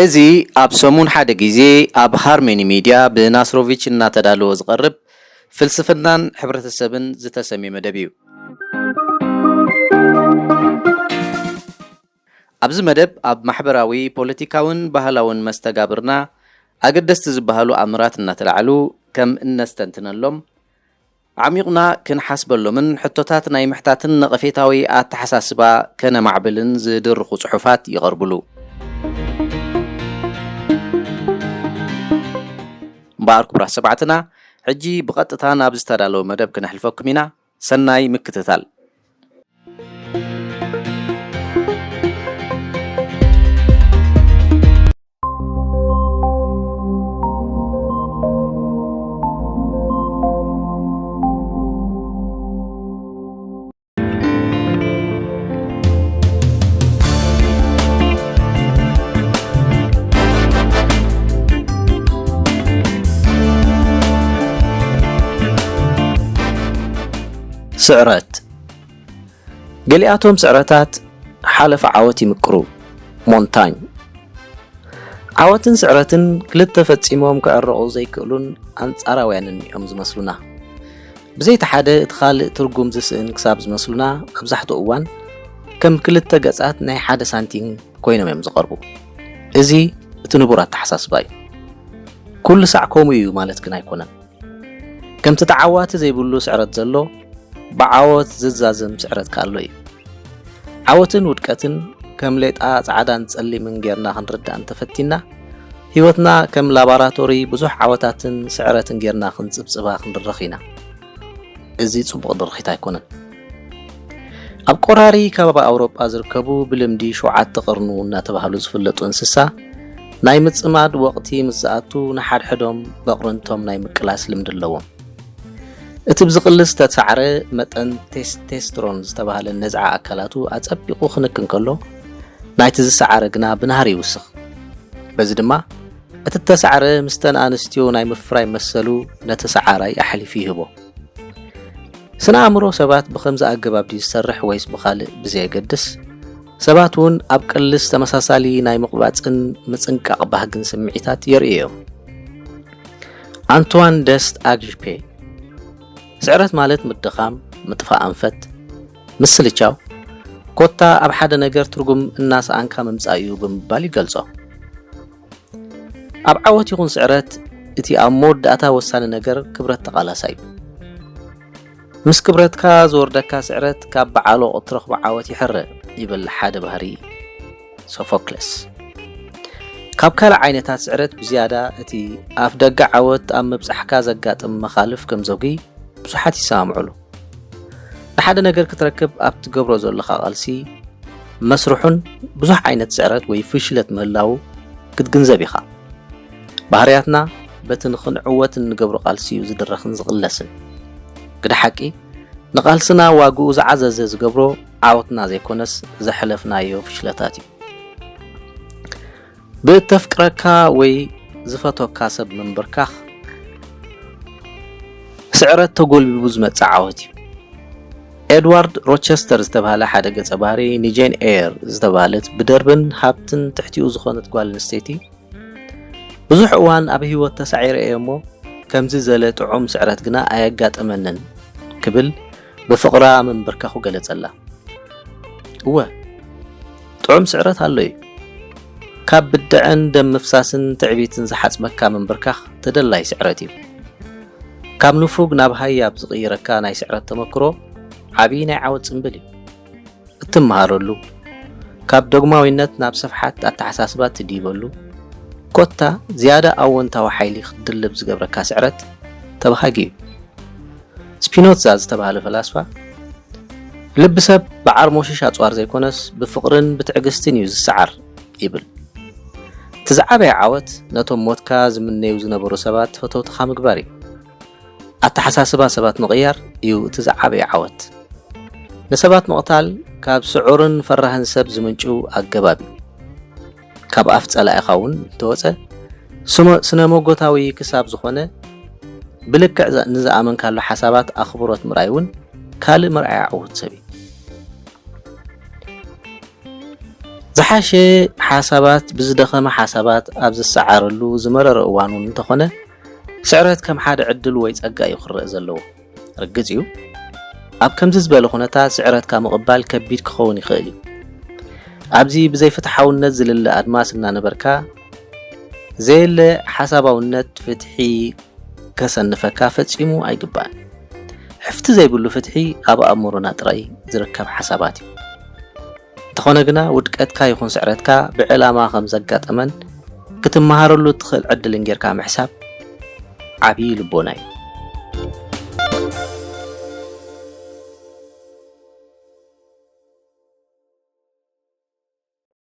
እዚ ኣብ ሰሙን ሓደ ግዜ ኣብ ሃርመኒ ሚድያ ብናስሮቪች እናተዳለወ ዝቐርብ ፍልስፍናን ሕብረተሰብን ዝተሰምየ መደብ እዩ። ኣብዚ መደብ ኣብ ማሕበራዊ፣ ፖለቲካውን ባህላውን መስተጋብርና ኣገደስቲ ዝበሃሉ ኣምራት እናተላዕሉ ከም እነስተንትነሎም፣ ኣዕሚቑና ክንሓስበሎምን ሕቶታት ናይ ምሕታትን ነቐፌታዊ ኣተሓሳስባ ከነማዕብልን ዝድርኹ ጽሑፋት ይቐርብሉ። እምበኣር ክቡራት ሰማዕትና፣ ሕጂ ብቐጥታ ናብ ዝተዳለወ መደብ ክነሕልፈኩም ኢና። ሰናይ ምክትታል። ስዕረት። ገሊኣቶም ስዕረታት ሓለፋ ዓወት ይምቅሩ። ሞንታኝ። ዓወትን ስዕረትን ክልተ ፈጺሞም ክዕረቑ ዘይክእሉን ኣንጻራውያንን እዮም ዝመስሉና። ብዘይቲ ሓደ እቲ ካልእ ትርጉም ዝስእን ክሳብ ዝመስሉና፣ መብዛሕትኡ እዋን ከም ክልተ ገጻት ናይ ሓደ ሳንቲም ኮይኖም እዮም ዝቐርቡ። እዚ እቲ ንቡር ኣተሓሳስባ እዩ። ኩሉ ሳዕ ከምኡ እዩ ማለት ግን ኣይኮነን። ከምቲ ተዓዋቲ ዘይብሉ ስዕረት ዘሎ፣ ብዓወት ዝዛዘም ስዕረት ከኣ ኣሎ እዩ። ዓወትን ውድቀትን ከም ሌጣ ጻዕዳን ጸሊምን ጌርና ክንርዳእ እንተፈቲና፣ ህይወትና ከም ላባራቶሪ ብዙሕ ዓወታትን ስዕረትን ጌርና ክንጽብጽባ ክንድረኽ ኢና። እዚ ጽቡቕ ድርኺት ኣይኮነን። ኣብ ቆራሪ ከባቢ ኣውሮጳ ዝርከቡ ብልምዲ ሸውዓተ ቅርኑ እናተባህሉ ዝፍለጡ እንስሳ፣ ናይ ምጽማድ ወቕቲ ምስ ዝኣቱ ንሓድሕዶም በቕርንቶም ናይ ምቅላስ ልምዲ ኣለዎም። እቲ ብዝቕልስ ዝተሳዕረ መጠን ቴስቴስትሮን ዝተባህለ ነዝዓ ኣካላቱ ኣጸቢቑ ክንክ እንከሎ፣ ናይቲ ዝሰዓረ ግና ብናህሪ ይውስኽ። በዚ ድማ እቲ እተሳዕረ ምስተን ኣንስትዮ ናይ ምፍራይ መሰሉ ነቲ ሰዓራይ ኣሕሊፉ ይህቦ። ስነ ኣእምሮ ሰባት ብኸምዚ ኣገባብ ድዩ ዝሰርሕ ወይስ ብኻልእ ብዘየገድስ፣ ሰባት እውን ኣብ ቅልስ ተመሳሳሊ ናይ ምቕባጽን ምጽንቃቕ ባህግን ስምዒታት የርእዩ እዮም። ኣንትዋን ደስት ኣግሪፔ፣ ስዕረት ማለት ምድኻም፣ ምጥፋእ ኣንፈት፣ ምስልቻው፣ ኮታ ኣብ ሓደ ነገር ትርጉም እናሰኣንካ ምምጻእ እዩ ብምባል ይገልጾ። ኣብ ዓወት ይኹን ስዕረት፣ እቲ ኣብ መወዳእታ ወሳኒ ነገር ክብረት ተቓላሳይ እዩ። ምስ ክብረትካ ዝወርደካ ስዕረት ካብ በዓሎ እትረኽቦ ዓወት ይሕረ ይብል ሓደ ባህሪ ሶፎክለስ። ካብ ካልእ ዓይነታት ስዕረት ብዝያዳ እቲ ኣፍ ደገ ዓወት ኣብ ምብጻሕካ ዘጋጥም መኻልፍ ከም ዘጉይ ብዙሓት ይሰማምዑሉ። ንሓደ ነገር ክትረክብ ኣብ ትገብሮ ዘለኻ ቃልሲ መስርሑን ብዙሕ ዓይነት ስዕረት ወይ ፍሽለት ምህላዉ ክትግንዘብ ኢኻ። ባህርያትና በቲ ንኽንዕወት እንገብሮ ቃልሲ እዩ ዝድረኽን ዝቕለስን። ግደ ሓቂ፣ ንቓልስና ዋግኡ ዝዓዘዘ ዝገብሮ ዓወትና ዘይኮነስ ዘሕለፍናዮ ፍሽለታት እዩ። ብእተፍቅረካ ወይ ዝፈቶካ ሰብ ምንብርካኽ ስዕረት ተጎልቢቡ ዝመጽእ ዓወት እዩ። ኤድዋርድ ሮቸስተር ዝተባህለ ሓደ ገጸ ባህሪ ንጄን ኤየር ዝተባህለት ብደርብን ሃብትን ትሕቲኡ ዝኾነት ጓል ኣንስተይቲ፣ ብዙሕ እዋን ኣብ ህይወት ተሳዒረ እየ እሞ ከምዚ ዘለ ጥዑም ስዕረት ግና ኣየጋጠመንን ክብል ብፍቕራ ምንብርካኹ ገለጸላ። እወ፣ ጥዑም ስዕረት ኣሎ እዩ። ካብ ብድዐን ደም ምፍሳስን ትዕቢትን ዝሓጽበካ ምንብርካኽ ተደላይ ስዕረት እዩ። ካብ ንፉግ ናብ ሃያብ ዝቕይረካ ናይ ስዕረት ተመክሮ ዓቢ ናይ ዓወት ጽምብል እዩ። እትመሃረሉ፣ ካብ ዶግማዊነት ናብ ስፍሓት ኣተሓሳስባ እትድይበሉ፣ ኮታ ዝያዳ ኣወንታዊ ሓይሊ ክትድልብ ዝገብረካ ስዕረት ተባሃጊ እዩ። ስፒኖዛ ዝተባህለ ፈላስፋ፣ ልቢ ሰብ ብዓርሞሽሽ ኣጽዋር ዘይኮነስ ብፍቕርን ብትዕግስትን እዩ ዝሰዓር ይብል። እቲ ዝዓበየ ዓወት ነቶም ሞትካ ዝምነዩ ዝነበሩ ሰባት ፈተውትኻ ምግባር እዩ። ኣተሓሳስባ ሰባት ምቕያር እዩ እቲ ዝዓበየ ዓወት። ንሰባት ምቕታል ካብ ስዑርን ፈራህን ሰብ ዝምንጩ ኣገባብ እዩ። ካብ ኣፍ ጸላኢኻ እውን እንተወጸ፣ ስነ መጎታዊ ክሳብ ዝኾነ፣ ብልክዕ ንዝኣመንካሉ ሓሳባት ኣኽብሮት ምርኣይ እውን ካልእ መርኣያ ዕዉት ሰብ እዩ። ዝሓሸ ሓሳባት ብዝደኸመ ሓሳባት ኣብ ዝሰዓረሉ ዝመረረ እዋን እውን እንተኾነ፣ ስዕረት ከም ሓደ ዕድል ወይ ጸጋ እዩ ክረአ ዘለዎ። ርግጽ እዩ፣ ኣብ ከምዚ ዝበለ ኩነታት ስዕረትካ ምቕባል ከቢድ ክኸውን ይኽእል እዩ። ኣብዚ ብዘይፍትሓውነት ዝልለ ኣድማስ እናነበርካ፣ ዘየለ ሓሳባውነት ፍትሒ ከሰንፈካ ፈጺሙ ኣይግባእን። ሕፍቲ ዘይብሉ ፍትሒ ኣብ ኣእምሮና ጥራይ ዝርከብ ሓሳባት እዩ። እንተኾነ ግና፣ ውድቀትካ ይኹን ስዕረትካ ብዕላማ ከም ዘጋጠመን ክትመሃረሉ እትኽእል ዕድልን ጌርካ ምሕሳብ ዓብዪ ልቦና እዩ።